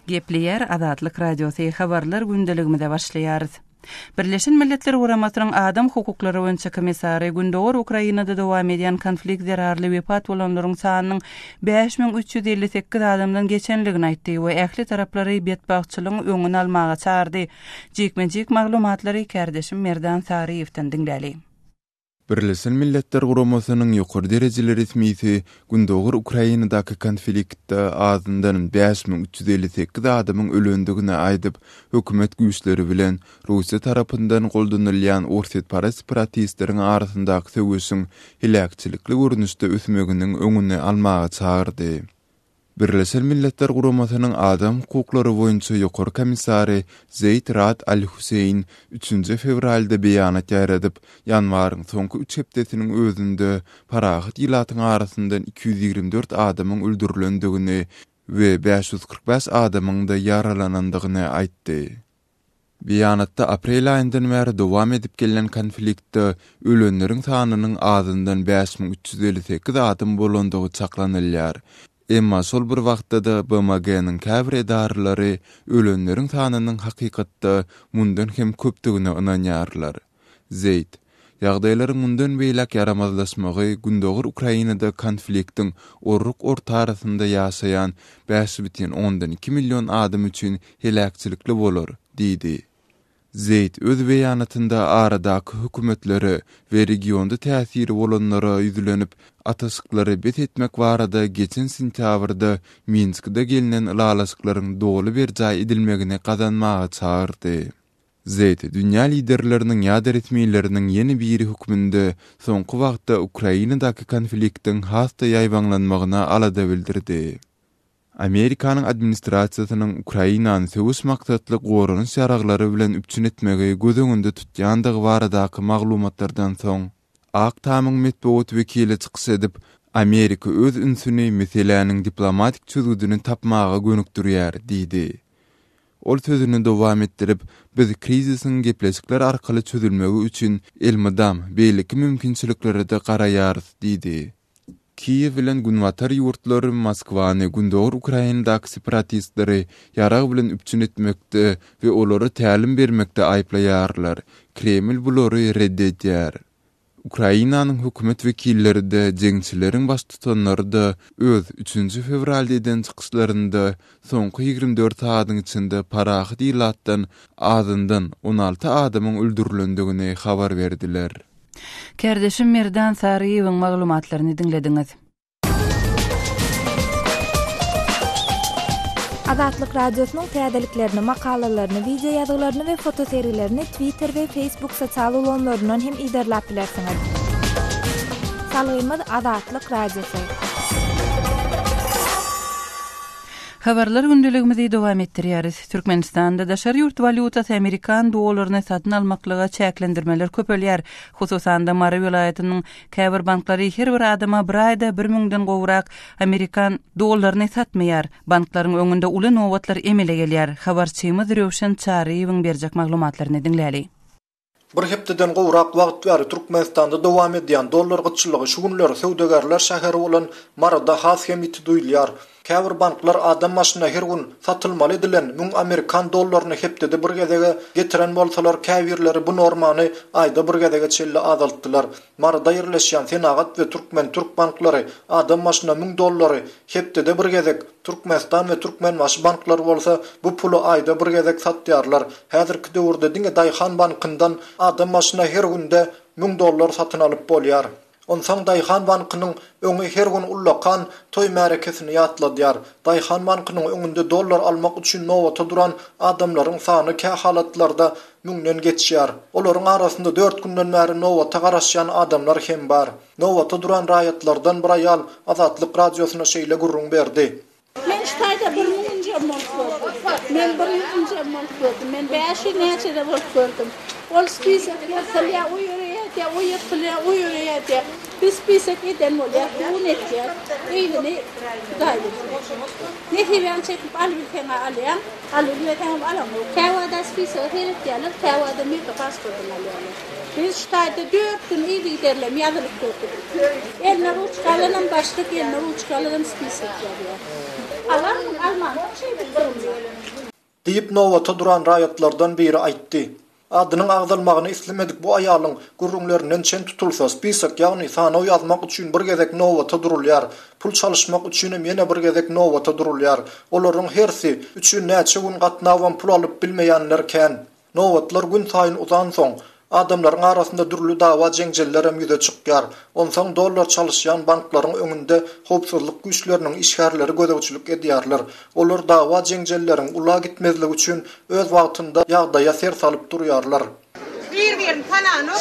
Gepleýär Azatlyk Radiosy, Habarlar gündeligimize başlaýarys. Birleşen Milletler Guramasynyň Adam hukuklary boýunça komissary Gündogar Ukrainada dowam edýän konflikt zerarly wepat bolanlaryň sanynyň 5358 adamdan geçenligini aýtdy we ähli taraplary betbagtçylygyň öňüni almaga çagyrdy. Jikme-jik maglumatlary kärdeşim Merdan Saryýewden diňläli. Birleşen Milletler Guramasynyň ýokary derejeli resmisi gündogar Ukrainadaky konfliktde azyndan 5358 adamyň ölendigini aýdyp, hökümet güýçleri bilen Russiýa tarapyndan goldanylýan orsýetparaz separatistleriň arasyndaky söweşiň heläkçilikli görnüşde ösmeginiň öňüni almaga çagyrdy. Birleşen Milletler Guramasynyň Adam hukuklary boýunça Ýokary komissary Zeýd Rad Al-Hüseýn üçünji fewralda beýanat ýaýradyp, ýanwaryň soňky üç hepdesiniň özünde parahat ilatyň arasyndan 224 adamyň öldürilendigini we 545 adamyň-da ýaralanandygyny aýtdy. Beýanatda aprel aýyndan bäri dowam edip gelýän konfliktde ölenleriň sanynyň azyndan 5358 adam bolandygy çaklanylýar. Emma şol bir wagtda-da BMG-niň käbir edaralary ölenleriň sanynyň hakykatda mundan hem köpdügine ynanýarlar. Zeýd, Ýagdaýlaryň mundan beýläk ýaramazlaşmagy gündogar Ukrainada konfliktiň orruk ortarasynda ýaşaýan 5,2 million adam üçin heläkçilikli bolar diýdi. Zeýd öz beýanatynda aradaky hökümetlere we regionda täsiri bolanlara ýüzlenip, atyşyklary bes etmek barada geçen sentýabrda Minskde gelnen ylalaşyklaryň doly berjaý edilmegini gazanmaga çagyrdy. Zeýd dünýä liderleriniň ýa-da resmileriniň ýene biri hökmünde soňky wagtda Ukrainadaky konfliktiň has-da ýaýbaňlanmagyna alada bildirdi. Amerikanyň administrasiýasynyň Ukrainany söweş maksatly goranyş ýaraglary bilen üpjün etmegi göz öňünde tutýandygy baradaky maglumatlardan soň, Ak tamyň metbugat wekili çykyş edip, Amerika öz ünsüni meseläniň diplomatik çözgüdini tapmaga gönükdirýär diýdi. Ol sözüni dowam etdirip, Biz krizisiň gepleşikler arkaly çözülmegi üçin elmydam beýleki mümkinçiliklere-de garaýarys diýdi. Kiýew bilen günbatar ýurtlary Moskwany gündogar Ukrainadaky separatistleri ýarag bilen üpjün etmekde we olara tälim bermekde aýyplaýarlar. Kreml bulary ret edýär. Ukrainanyň hökümet wekilleri-de, jeňçileriň baştutanlary-da öz üçünji fewralda eden çykyşlarynda soňky 24 sagadyň içinde parahat ilatdan azyndan 16 adamyň öldürilendigini habar berdiler. Kärdeşim Merdan Saryýewiň maglumatlaryny diňlediňiz. Azatlyk Radiosynyň täzeliklerini, makalalaryny, wideo ýazgylaryny we fotosergilerini Twitter we Facebook sosial ulgamlaryndan hem yzarlap bilersiňiz. Salgymyz Azatlyk Radiosy. Habarlar gündeligimizi dowam etdirýäris. Türkmenistanda daşary ýurt walýutasy amerikan dollaryny satyn almaklyga çäklendirmeler köpelýär. Hususan-da, Mary welaýatynyň Käbir banklary her bir adama bir aýda bir müňden gowrak amerikan dollaryny satmaýar. Banklaryň öňünde uly nobatlar emele gelýär. Habarçymyz Röwşen Çaryýewiň berjek maglumatlaryny diňläli. Bir hepdeden gowrak wagt bäri Türkmenistanda dowam edýän dollar gytçylygy şu günler söwdagärler şäheri bolan Maryda has hem ýiti duýulýar. Käbir banklar adam başyna her gün satylmaly edilen müň amerikan dollaryny hepdede bir gezege getiren bolsalar, käbirleri bu normany aýda bir gezege çenli azaltdylar. Maryda ýerleşýän Senagat we Türkmen-Türk banklary adam başyna müň dollary hepdede bir gezek, Türkmenistan we Türkmenbaşy banklary bolsa bu puly aýda bir gezek satýarlar. Häzirki döwürde diňe Daýhan bankyndan adam başyna her günde müň dollar satyn alyp bolýar. Onsoň Daýhan bankynyň öňi her gün ullakan toý märekesini ýatladýar. Daýhan bankynyň öňünde dollar almak üçin nobata duran adamlaryň sany kähalatlarda müňden geçýär. Olaryň arasynda dört günden bäri nobata garaşýan adamlar hem bar. Nobata duran raýatlardan bir aýal Azatlyk Radiosyna şeýle gürrüň berdi. Men şu taýda bir müňünjem bolup gördüm. Men bir ýüzünjem bolup gördüm. Men 500 näçede bolup gördüm. Ol spisok ýyrtylýar, o ýere ýatýar, o ýyrtylýar, o ýere ýatýar. Biz spisok eden bolýar, un etýär. Yzyny Hudaý bilsin. Nesibäňi çekip alybilseň-ä alýaň, alybilmeseňem alaňok. Käwagda spisoga seretýärler, käwagda ýeke pasportyny alýarlar. Biz şu taýda dört gün yzygiderlem ýazylyp gördük. Eline ruçka alanam başlyk, eline ruçka alanam spisok ýazýar. Alarmyň, almansoň şeýdip durulýar. Diýip, nobata duran raýatlardan biri aýtdy. Adynyň agzalmagyny islemedik bu aýalyň gürrüňlerinden çen tutulsa, spisok, ýagny sanaw ýazmak üçin bir gezek nobata durulýar, pul çalyşmak üçinem ýene bir gezek nobata durulýar. Olaryň hersi üçin näçe gün gatnabam pul alyp bilmeýänler kän. Nobatlar günsaýyn uzansoň, adamlaryň arasynda dürli dawa-jeňjellerem ýüze çykýar. Onsoň dollar çalyşýan banklaryň öňünde howpsuzlyk güýçleriniň işgärleri gözegçilik edýärler. Olar dawa-jeňjelleriň ula gitmezligi üçin öz wagtynda ýagdaýa ser salyp durýarlar. Bir-birini tananok.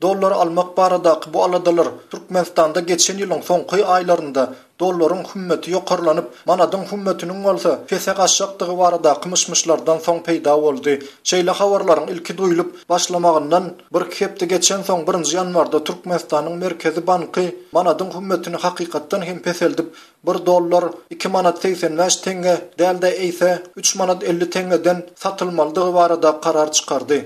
Dollar almak baradaky bu aladalar Türkmenistanda geçen ýylyň soňky aýlarynda dollaryň hümmeti ýokarlanyp, manadyň hümmetiniň bolsa pese gaçjakdygy baradaky myş-myşlardan soň peýda boldy. Şeýle habarlaryň ilki duýlup başlamagyndan birki hepde geçensoň birinji ýanwarda Türkmenistanyň Merkezi banky manadyň hümmetini hakykatdan hem peseldip, bir dollar iki manat 85 teňňe däl-de eýse üç manat 50 teňňeden satylmalydygy barada karar çykardy.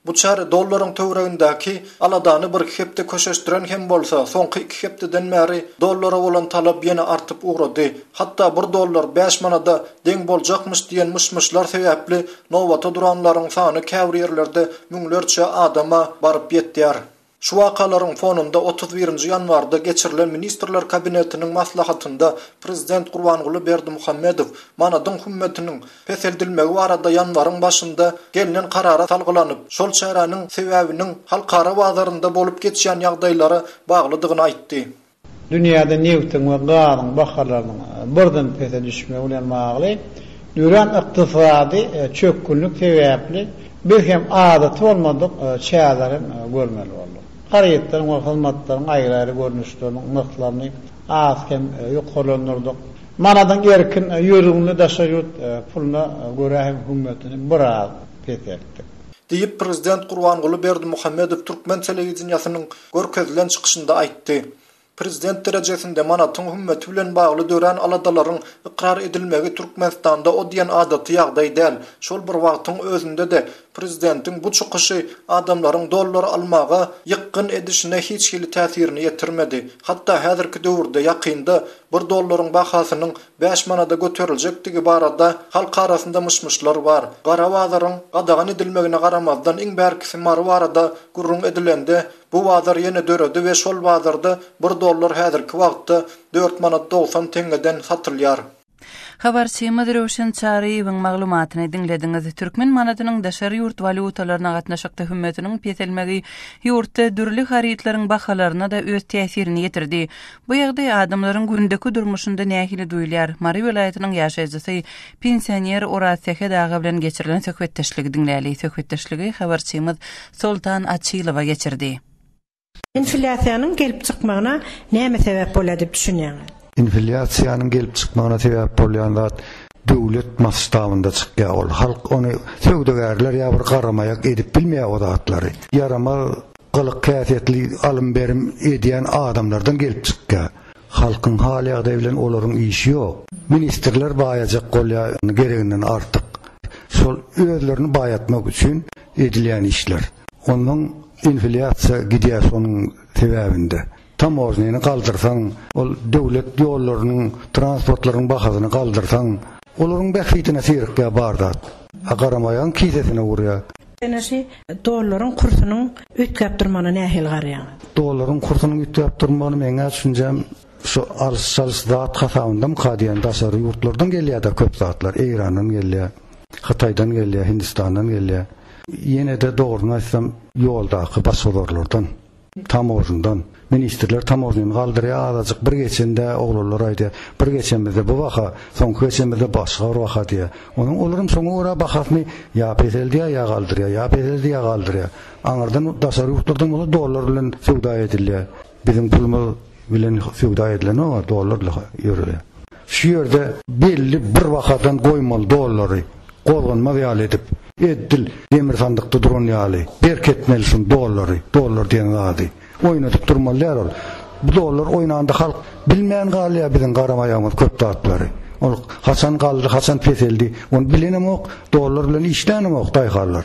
Bu çäre dollaryň töweregindäki aladany birki hepde köşeşdiren hem bolsa, soňky iki hepdeden bäri dollara bolan talap ýene artyp ugrady. Hatda bir dollar bäş manada deň boljakmyş diýen myş-myşlar sebäpli nobata duranlaryň sany käbir ýerlerde müňlerçe adama baryp ýetýär. Şu wakalaryň fonunda 31 nji ýanwarda geçirilen Ministrler Kabinetiniň maslahatynda prezident Gurbanguly Berdimuhamedow manadyň hümmetiniň peseldilmegi barada ýanwaryň başynda gelnen karara salgylanyp, şol çäräniň sebäbiniň halkara bazarynda bolup geçýän ýagdaýlara baglydygyny aýtdy. Dünýäde nebtiň we gazyň bahalarynyň birden pese düşmegi bilen bagly dörän ykdysady çökgünlik sebäpli biz hem adaty bolmadyk çäreleri görmeli bolduk. Harytlaryň we hyzmatlaryň aýry-aýry görnüşleriniň nyrhlaryny az-kem ýokarlandyrdyk. Manadyň erkin ýörgünli daşary ýurt puluna görä hem hümmetini biraz peseltdik. Diýip, prezident Gurbanguly Berdimuhamedow türkmen telewideniýesiniň görkezilen çykyşynda aýtdy. Prezident derejesinde manatyň hümmeti bilen bagly dörän aladalaryň ykrar edilmegi Türkmenistanda o diýen adaty ýagdaý däl. Şol bir wagtyň özünde-de, prezidentiň bu çykyşy adamlaryň dollar almaga ýykgyn edişine hiç hili täsirini ýetirmedi. Hatda häzirki döwürde ýakynda bir dollaryň bahasynyň bäş manada göteriljekdigi barada halk arasynda myş-myşlar bar. Gara bazaryň gadagan edilmegine garamazdan, iň bärkisi Mary barada gürrüň edilende, bu bazar ýene döredi we şol bazarda bir dollar häzirki wagtda dört manat 90 teňňeden satylýar. Habarçymyz Röwşen Çaryýewiň maglumatyny diňlediňiz. Türkmen manadynyň daşary ýurt walýutalaryna gatnaşykda hümmetiniň peselmegi ýurtda dürli harytlaryň bahalaryna-da öz täsirini ýetirdi. Bu ýagdaý adamlaryň gündeki durmuşynda nähili duýulýar? Mary welaýatynyň ýaşaýjysy, pensioner Orazsähet aga bilen geçirilen söhbetdeşligi diňläli. Söhbetdeşligi habarçymyz Soltan Açylowa geçirdi. Inflýasiýanyň gelip çykmagyna näme sebäp bolýar diýip düşünýäňiz? Inflýasiýanyň gelip çykmagyna sebäp bolýan zat döwlet masştabynda çykýar ol. Halk ony söwdagärler ýa bir garamaýak edip bilmeýär o zatlary. Ýaramaz gylyk-häsiýetli alym-berim edýän adamlardan gelip çykýar. Halkyň hal-ýagdaýy bilen olaryň işi ýok. Ministrler baýajak bolýar gereginden artyk. Şol özlerini baýatmak üçin edilýän işler. Ondan inflýasiýa gidýär şonuň sebäbinde. Tamožnyny galdyrsaň, ol döwlet ýollarynyň, transportlaryň bahasyny galdyrsaň, olaryň bähbidine syrykýar bar zat. A garamaýagyň kisesine urýar. Ene şi dollaryň kursunyň üýtgäp durmagyna nähili garaýaňyz? Dollaryň kursunyň üýtgäp durmagyny meň-ä düşünjem şu alyş-çalyş zat hasabynda-myka diýen daşary ýurtlardan gelýär-dä köp zatlar, Eýrandan gelýär, Hytaýdan gelýär, Hindistandan gelýär. Ýene-de dogrusyny aýtsam ýoldaky başbozarlardan. Tamožnydan. Ministrler tamožnyny galdyrýar azajyk bir geçende oglanlar aýdýar, bir geçemizde bu baha, soňky geçemizde başga bir baha diýýär. Onuň olaram şoňa görä bahasyny ýa peseldýär, ýa galdyrýar, ýa peseldýär, ýa galdyrýar. Aňyrdan daşary ýurtlardan bolsa dollar bilen söwda edilýär. Biziň pulumyz bilen söwda edilenok, dollar bilen ýörelýär. Şu ýerde belli bir bahadan goýmaly dollary. Gozganmaz ýaly edip, eddil demir sandykda duran ýaly, berk etmeli şuny dollary, dollar diýen zady. Oýnadyp durmaly däl ol. Bu dollar oýnanda halk bilmän galýar biziň garamaýagymyz köp zatlary. Ol haçan galdy, haçan peseldi, ony bilenemok, dollar bilen işlänemok daýhanlar.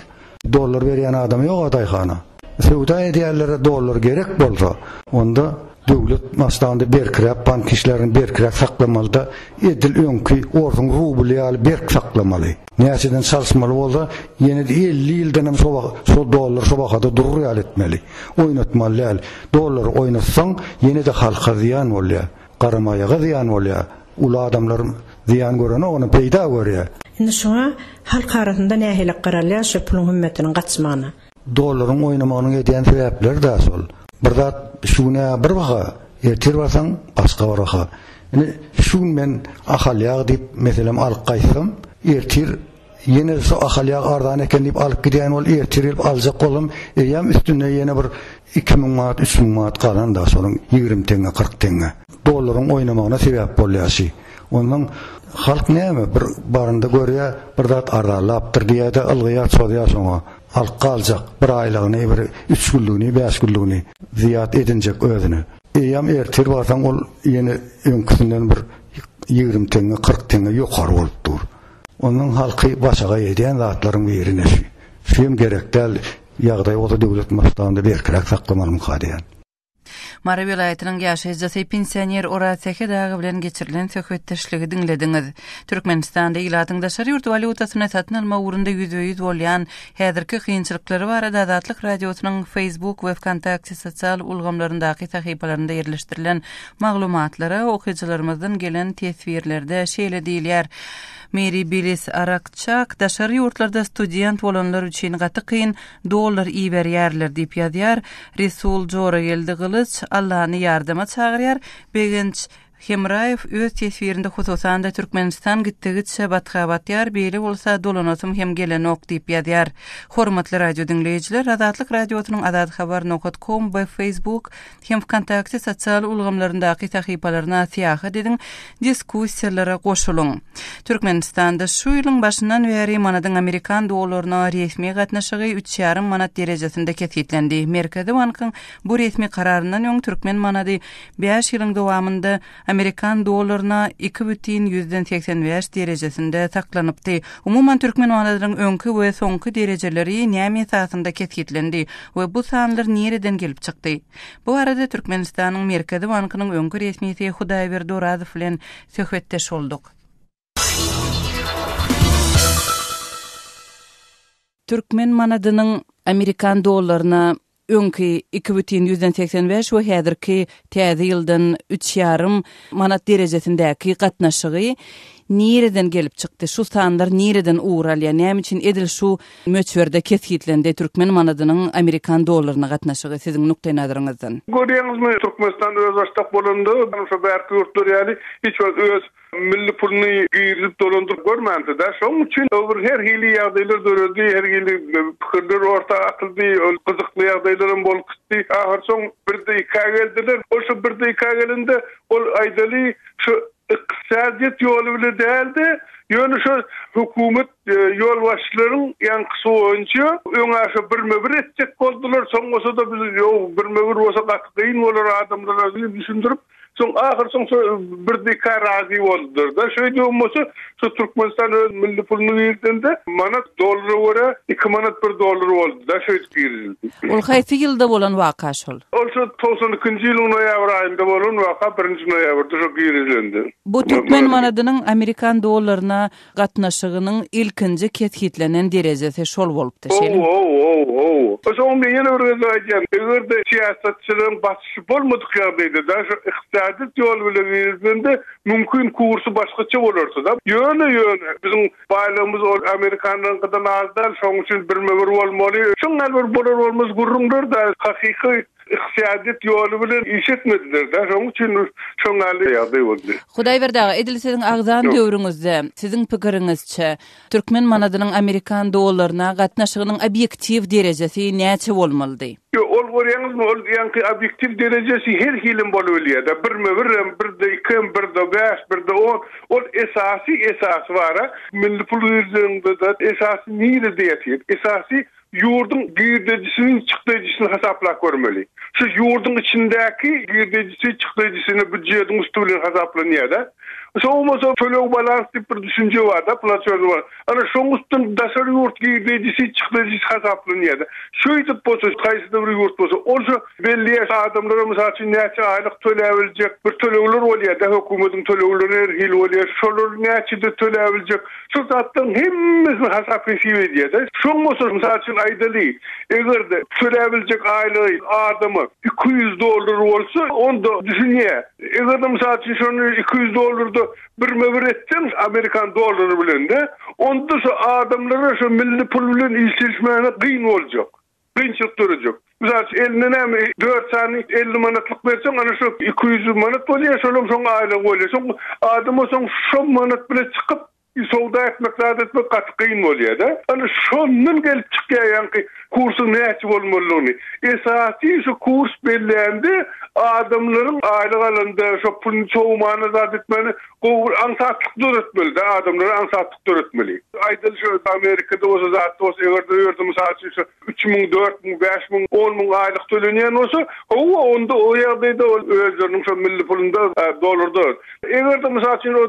Dollar berýän adam ýog-a daýhana. Söwda edýänlere dollar gerek bolsa, onda döwlet masştabynda berkiräk bank işlerini berkiräk saklamalyda, edil öňki orsuň rubly ýaly berk saklamaly. Näçeden çalyşmaly bolsa, ýene-de 50 ýyldan hem şo şol dollar şo bahada durur ýaly etmeli. Oýnatmaly däl. Dollary oýnatsaň, ýene-de halka zyýan bolýar. Garamaýaga zyýan bolýar. Uly adamlar zyýan görenok, ony peýda görýär. Indi şuňa halk arasynda nähili garalýar şu puluň hümmetiniň gaçmagyna? Dollaryň oýnamagynyň edýän sebäpleri-dä şol. Bir zat şu gün-ä bir baha, ertir barsaň başga bir baha. Indi şu gün men Ahal ýag diýip meselem alyp gaýtsam, ertir ýene şo Ahal ýag arzan eken diýip alyp gidýän bolup ertir gelip aljak bolsam, eýýäm üstünde ýene bir 2000 manat, 3000 manat galan-da şonuň 20 teňňe, 40 teňňe. Dollaryň oýnamagyna sebäp bolýar şi. Onsoň halk näme bir barynda görýär, bir zat arzanlapdyr diýýär-de ylgaýar, çozýar şoňa. Alyp galjak bir aýlygyny, bir üç günlügini, bäş günlügini zyýat edinjek özüne. Eýýäm ertir barsaň ol ýene öňküsinden bir 20 teňňe, 40 teňňe ýokary bolup dur. Ondan halky başagaý edýän zatlaryň biri ine şu. Şu hem gerek däl ýagdaý bolsa döwlet masştabynda berkiräk saklamalymyka diýýän. Mary welaýatynyň ýaşaýjysy, pensioner Orazsähet aga bilen geçirilen söhbetdeşligi diňlediňiz. Türkmenistanda ilatyň daşary ýurt walýutasyny satyn almak ugrunda ýüzbe-ýüz bolýan häzirki kynçylyklary barada Azatlyk Radiosynyň Facebook we Wkontakte sosial ulgamlaryndaky sahypalarynda ýerleşdirilen maglumatlara okyjylarymyzdan gelen teswirlerde şeýle diýilýär, Meri Bilis Arakçak, Daşary ýurtlarda student bolanlar üçin gaty kyn, dollar iberýärler diýip ýazýar. Resul Jorageldi Gylyç Allany ýardama çagyrýar. Begenç Hemraýew öz teswirinde hususan-da Türkmenistan gitdigiçe batga batýar, beýle bolsa dolanasym hem gelenok diýip ýazýar. Hormatly radio diňleýjiler, Azatlyk Radiosynyň Azathabar nokat kom we Facebook hem Wkontakte sosial ulgamlaryndaky sahypalaryna syýahat ediň, diskussiýalara goşulyň. Türkmenistanda şu ýylyň başyndan bäri manadyň amerikan dollaryna resmi gatnaşygy üç ýarym manat derejesinde kesgitlendi. Merkezi bankyň bu resmi kararyndan öň türkmen manady bäş ýylyň dowamynda amerikan dollaryna 2,85 derejesinde saklanypdy. Umuman, türkmen manadynyň öňki we soňky derejeleri näme esasynda kesgitlendi we bu sanlar nireden gelip çykdy? Bu barada Türkmenistanyň Merkezi bankynyň öňki resmisi Hudaýberdi Orazow bilen söhbetdeş bolduk. Türkmen manadynyň amerikan dollaryna öňki 2,85 we häzirki täze ýyldan üç ýarym manat derejesindäki gatnaşygy nireden gelip çykdy? Şu sanlar nireden ugur alýar? Näme üçin edil şu möçberde kesgitlendi türkmen manadynyň amerikan dollaryna gatnaşygy siziň nukdaýnazaryňyzdan? Görýäňizmi, Türkmenistan özbaşdak bolanda, şo bärki ýurtlar ýaly hiç wagt öz milli puluny girizip dolandyryp görmändi-dä. Şonuň üçin o bir her hili ýagdaýlar döredi, her hili pikirler orta atyldy, ol gyzykly ýagdaýlaram bolup gitdi. Ahyrsoň birde-ikä geldiler. Ol şo birde-ikä gelende, ol aýdaly şu ykdysadyýet ýoly bile däl-de, ýöne şo hökümet ýolbaşçylaryň ýaňkysy boýunça öň-ä şo birme-bir etjek boldular, soň bolsa-da biz ýok, birme-bir bolsa gaty kyn bolar adamlara diýip düşündirip, Soň ahyr soň şo birde-ikä razy boldular-da. Şeýdibem bolsa, şo Türkmenistan öz milli puluny girizende, manat dollara görä iki manat bir dollar boldy-da, şeýdip girizildi. Ol haýsy ýylda bolan waka şol? Ol şo 92-nji ýylyň noýabr aýynda bolan waka, birinji noýabrda şo girizilende. Bu türkmen manadynyň amerikan dollaryna gatnaşygynyň ilkinji kesgitlenen derejesi şol bolupdy, şeýlemi? Hawa, hawa, hawa. Soň men ýene bir gezek aýdýan, eger-de syýasatçylaryň basyşy bolmadyk ýagdaýda-da, şu ykdysadyýet ýoly bilen girizilende, mümkin kursy başgaça bolardy-da. Ýöne, ýöne, biziň baýlygymyz ol amerikanlaryňkydan az däl, şonuň üçin birme-bir bolmaly. Şoň ýaly bir bolar-bolmaz gürrüňler-dä, hakyky. Ykdysadyýet ýoly bilen iş etmediler-dä, şonuň üçin şoň ýaly ýagdaý boldy. Hudaýberdi aga, edil siziň agzan döwrüňizde, siziň pikiriňizçe, türkmen manadynyň amerikan dollaryna gatnaşygynyň obýektiw derejesi näçe bolmalydy? Ýok, ol görýäňizmi, ol ýaňky obýektiw derejesi her hilem bolubilýär-dä, birme-birem, birde ikem, birde bäş, birde on, ol esasy, esasy bar-a, milli pul girizeniňde-de esasy nirede ýatyr? Esasy Ýurduň girdejisini, çykdajysyny hasaplap görmeli. Şu ýurduň içindäki girdejisi, çykdajysyny býujetiň üsti bilen hasaplanýar-da. Şo bolmasa töleg balans diýip bir düşünje bar-da, platežnyý balans. Ana şoň üstünden daşary ýurt girdejisi, çykdajysy hasaplanýar-da. Şeýdip bolsa haýsydyr bir ýurt bolsa, ol şo belli adamlara mysal üçin näçe aýlyk töläbiljek bir tölegler bolýar-da, hökümetiň tölegleri her hili bolýar. Şolary näçede töläbiljek. Şu zatlaryň hemmesini hasap-hesip edýär-de. Şoň bolsa, mysal üçin aýdaly, eger-de töläbiljek aýlygy adama 200 dollar bolsa, onda düşünýär. Eger-de mysal üçin şony 200 dollarda birme-bir etseň amerikan dollary bilen-de, onda şu adamlara şu milli pul bilen işleşmäne kyn boljak. Kynçylyk dörejek. Mysal üçin, eline näme dört sany 50 manatlyk berseň, ana şu 200 manat bolýar, şolam şoň aýlygy bolýar. Şoň adama soň şo manat bilen çykyp söwda etmek, zat etmek gaty kyn bolýar-da. Ana şondan gelip çykýar ýaňky kursuň näçe bolmalydygyny. Esasy şu kurs bellände adamlaryň aýlyk alanda şo puluny sowmana zat etmäne gowy bir aňsatlyk döretmeli-de, adamlara aňsatlyk döretmeli. Aýdaly şu Amerikada bolsa zatda bolsa eger-de o ýerde mysal üçin şu 3000, 4000, 5000, 10000 aýlyk tölenýän bolsa, hawa onda o ýagdaýda ol özleriniň şo milli pulunda dollarda. Eger-de mysal üçin o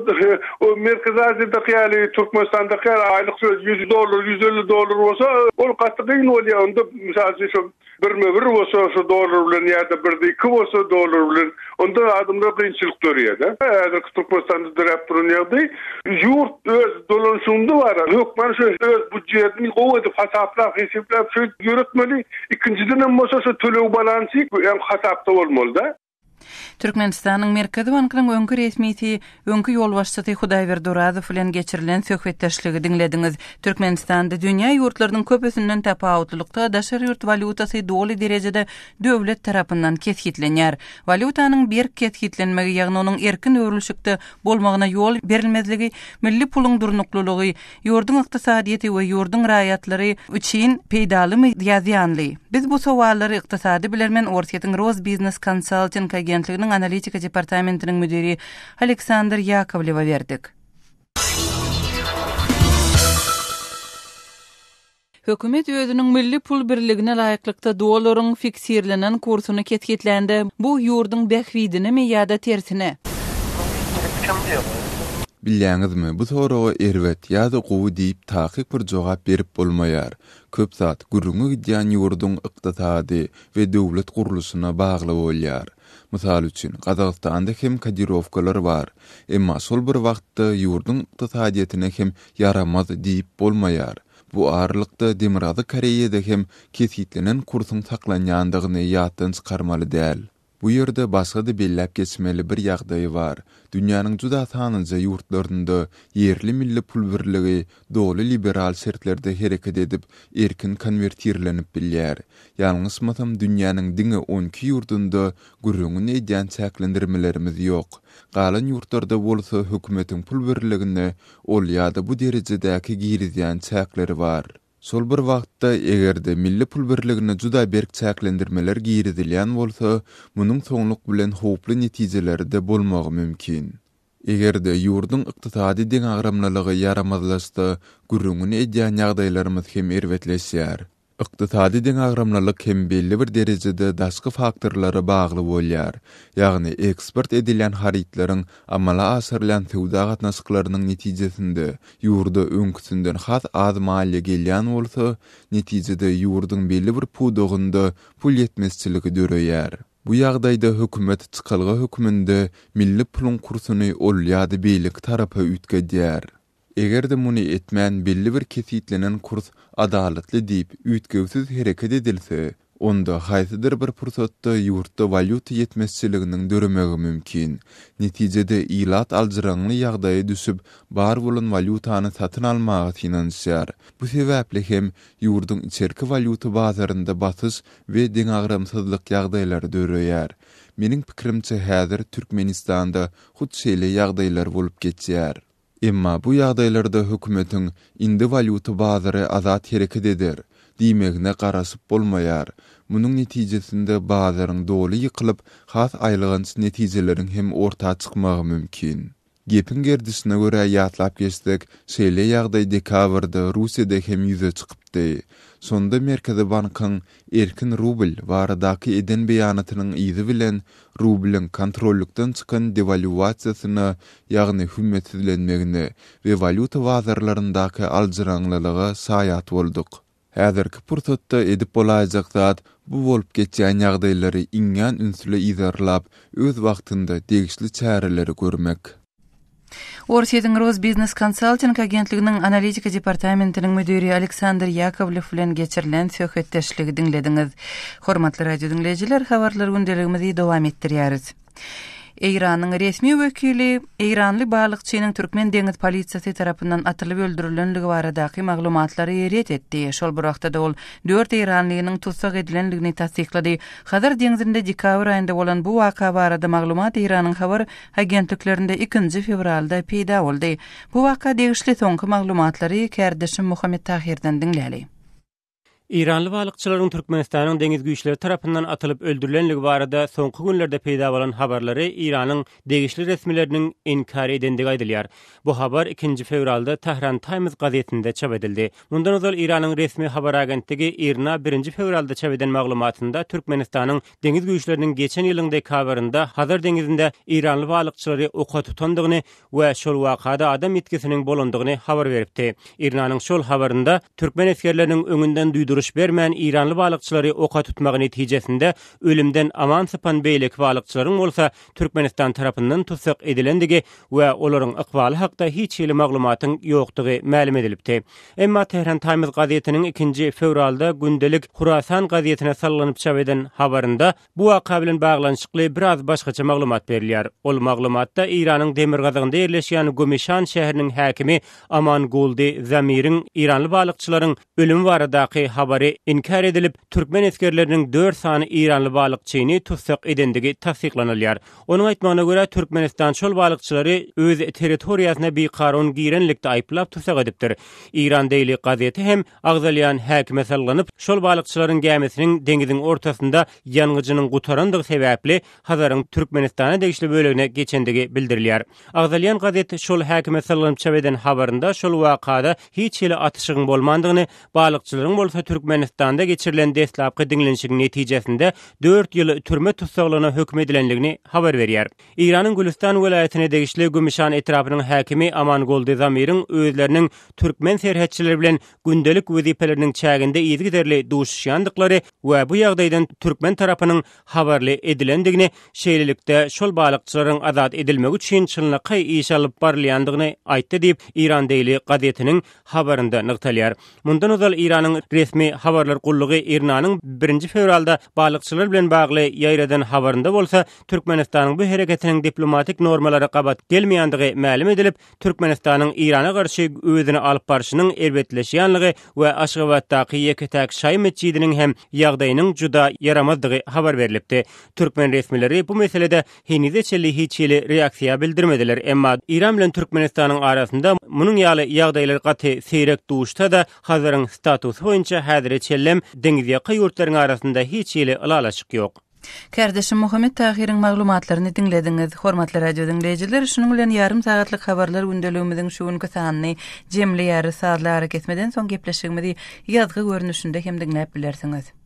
o Merkezi Aziýadaky ýaly Türkmenistandaky ýaly aýlyk şo 100 dollar, 150 dollar bolsa, ol gaty kyn bolýar. Onda mysal üçin şo Birme-bir bolsa şu dollar bilen ýa-da birde iki bolsa dollar bilen onda adamlar kynçylyk dörýär-de. Häzirki Türkmenistanda döräp duran ýagdaý ýurt öz dolanyşygynda bar. Hökman şu öz býujetini gowy edip hasaplap, hesipläp şeýdip ýöretmeli. Ikinjidenem bolsa şu töleg balansy hem hasapda bolmaly-da. Türkmenistanyň Merkezi bankynyň öňki resmisi, öňki ýolbaşçysy Hudaýberdi Orazow bilen geçirilen söhbetdeşligi diňlediňiz. Türkmenistanda dünýä ýurtlarynyň köpüsinden tapawutlylykda daşary ýurt walýutasy doly derejede döwlet tarapyndan kesgitlenýär. Walýutanyň berk kesgitlenmegi, ýagny onuň erkin öwrülişikde bolmagyna ýol berilmezligi milli puluň durnuklylygy, Ýurduň ykdysadyýeti we ýurduň raýatlary üçin peýdalymy ýa zyýanly? Biz bu sowallary ykdysady bilermen Orsýetiň Rosbiznes Konsalting agentliginiň analitika departamentiniň müdiri Aleksandr Ýakowlewe berdik. Hökümet özüniň milli pul birligine laýyklykda dollaryň fiksirlenen kursuny kesgitlände, bu ýurduň bähbidinemi ýa-da tersine? Bilýäňizmi, bu soraga erbet ýa-da gowy diýip takyk bir jogap berip bolmaýar. Köp zat gürrüňi gidýän ýurduň ykdysady we döwlet gurluşyna bagly bolýar. Mysal üçin, Gazagystanda hem kodirowkalar bar. Emma şol bir wagtda ýurduň ykdysadyýetine hem ýaramaz diýip bolmaýar. Bu aralykda Demirgazyk Koreýada hem kesgitlenen kursuň saklanýandygyny ýatdan çykarmaly däl. Bu ýerde başga-da belläp geçmeli bir ýagdaý bar. Dünýäniň juda sanlyja ýurtlarynda ýerli milli pul birligi doly liberal şertlerde hereket edip, erkin konwertirlenip bilýär. Ýalňyşmasam dünýäniň diňe on iki ýurdunda gürrüňini edýän çäklendirmelerimiz ýok. Galan ýurtlarda bolsa hökümetiň pul birligine ol ýa-da bu derejedäki girizýän çäkleri bar. Şol bir wagtda, eger-de milli pul birligine juda berk çäklendirmeler girizilýän bolsa, munuň soňluk bilen howply netijeleri-de bolmagy mümkin. Eger-de ýurduň ykdysady deňagramlylygy ýaramazlaşsa, gürrüňini edýän ýagdaýlarymyz hem erbetleşýär. Ykdysady deňagramlylyk hem belli bir derejede daşky faktorlara bagly bolýar, ýagny eksport edilýän harytlaryň amala aşyrylýan söwda gatnaşyklarynyň netijesinde ýurda öňküsinden has az maliýe gelýän bolsa, netijede ýurduň belli bir pudagynda pul ýetmezçiligi döreýär. Bu ýagdaýda hökümet çykalga hökmünde milli puluň kursuny ol ýa-da beýleki tarapa üýtgedýär. Eger-de muny etmän belli bir kesgitlenen kurs adalatly diýip üýtgewsiz hereket edilse, onda haýsydyr bir pursatda ýurtda walýuta ýetmezçiliginiň döremegi mümkin. Netijede, ilat aljyraňňy ýagdaýa düşüp, bar bolan walýutany satyn almaga synanyşýar. Bu sebäpli hem, ýurduň içerki walýuta bazarynda basyş we deňagramsyzlyk ýagdaýlary döreýär. Meniň pikirimçe, häzir Türkmenistanda hut şeýle ýagdaýlar bolup geçýär. Emma bu ýagdaýlarda hökümetiň Indi walýuta bazary azat hereket eder diýmegine garaşyp bolmaýar. Munuň netijesinde bazaryň doly ýykylyp, has aýylganç netijeleriň hem orta çykmagy mümkin. Gepiň gerdişine görä ýatlap geçsek, şeýle ýagdaý dekabrda Russiýada hem ýüze çykypdy. Şonda Merkezi bankyň erkin rubl baradaky eden beýanatynyň yzy bilen rublyň kontrollykdan çykan dewalýuasiýasyna, ýagny hümmetsizlenmegine we walýuta bazarlaryndaky aljyraňlylyga şaýat bolduk. Häzirki pursatda edip bolaýjak zat, bu bolup geçýän ýagdaýlary iňňän ünsli yzarlap, öz wagtynda degişli çäreleri görmek. Orsýetiň Rosbiznes Consulting agentliginiň analitika departamentiniň müdiri Aleksandr Ýakowlew bilen geçirilen söhbetdeşligi diňlediňiz. Hormatly radio diňleýjiler, habarlar gündeligimizi dowam etdirýäris. Eýranyň resmi wekili eýranly balykçynyň türkmen deňiz polisiýasy tarapyndan atylyp öldürilenligi baradaky maglumatlary ret etdi. Şol bir wagtda-da ol dört eýranlynyň tussag edilendigini tassyklady. Hazar deňzinde dekabr aýynda bolan bu waka barada maglumat Eýranyň habar agentliklerinde ikinji fewralda peýda boldy. Bu waka degişli soňky maglumatlary kärdeşim Muhammet Tahyrdan diňläli. Eýranly balykçylaryň Türkmenistanyň deňiz güýçleri tarapyndan atylyp öldürilenligi barada soňky günlerde peýda bolan habarlary Eýranyň degişli resmileriniň inkär edendigi aýdylýar. Bu habar ikinji fewralda Tehran Times gazetinde çap edildi. Mundan ozal Eýranyň resmi habar agentligi IRNA birinji fewralda çap eden maglumatynda Türkmenistanyň Deňiz güýçleriniň geçen ýylyň dekabrynda Hazar deňizinde eýranly balykçylary oka tutandygyny we şol wakada adam ýitgisiniň bolandygyny habar beripdi. IRNA-nyň şol habarynda türkmen esgerleriniň öňünden duýduryş bermän eýranly balykçylary oka tutmagy netijesinde ölümden aman sypan beýleki balykçylaryň bolsa Türkmenistan tarapyndan tussag edilendigi we olaryň ykbaly hakda hiç hili maglumatyň ýokdugy mälim edilipdi. Emma Tehran Times gazetiniň ikinji fewralda gündelik Hurasan gazetine salgylanyp çap eden habarynda bu waka bilen baglanyşykly biraz başgaça maglumat berilýär. Ol maglumatda Eýranyň demirgazygynda ýerleşýän Gomişan şäheriniň häkimi Aman Guldy Zamiriň eýranly balykçylaryň ölümi baradaky habary inkär edilip, türkmen esgerleriniň dört sany eýranly balykçyny tussag edendigi tassyklanylýar. Onuň aýtmagyna görä, Türkmenistan şol balykçylary öz territoriýasyna bikanun girenlikde aýyplap tussag edipdir. Iran Daily gazeti hem agzalýan häkime salgylanyp, şol balykçylaryň gämisiniň deňiziň ortasynda ýangyjynyň gutarandygy sebäpli Hazaryň Türkmenistana degişli bölegine geçendigi bildirilýär. Agzalýan gazet şol häkime salgylanyp çap eden habarynda şol wakada hiç hili atyşygyň bolmandygyny, balykçylaryň bolsa Türkmenistanda geçirilen deslapky diňlenişigiň netijesinde dört ýyl türme tussaglygyna höküm edilendigini habar berýär. Eýranyň Gülüstan welaýatyna degişli Gümüşhan etrapynyň häkimi Amangoldy Zamiriň özleriniň türkmen serhetçileri bilen gündelik wezipeleriniň çäginde yzygiderli duşuşýandyklary we bu ýagdaýdan türkmen tarapynyň habarly edilendigini, şeýlelikde, şol balykçylaryň azat edilmegi üçin çynlakaý iş alyp barylýandygyny aýtdy diýip, Iran Daily gazetiniň habarynda nygtalýar. Mundan ozal Eýranyň resmi habarlar gullugy IRNA-nyň birinji fewralda balykçylar bilen bagly ýaýradan habarynda bolsa, Türkmenistanyň bu hereketiniň diplomatik normalara gabat gelmeýändigi mälim edilip, Türkmenistanyň Eýrana garşy özüni alyp barşynyň erbetleşýänligi we Aşgabatdaky ýeke-täk şaýy metjidiniň hem ýagdaýynyň juda ýaramazdygy habar berlipdi. Türkmen resmileri bu meselede henize çenli hiç hili reaksiýa bildirmediler, emma Eýran bilen Türkmenistanyň arasynda munuň ýaly ýagdaýlar gaty seýrek duşsa-da, Hazaryň statusy boýunça häzire çenlem deňizýaka ýurtlaryň arasynda hiç hili ylalaşyk ýok. Kärdeşim Muhammet Tahyryň maglumatlaryny diňlediňiz. Hormatly radio diňleýjiler, şunuň bilen ýarym sagatlyk habarlar gündeligimiziň şu günki sanyny jemleýäris. Sazly arakesmeden soň gepleşigimizi ýazgy görnüşinde hem diňläp bilersiňiz.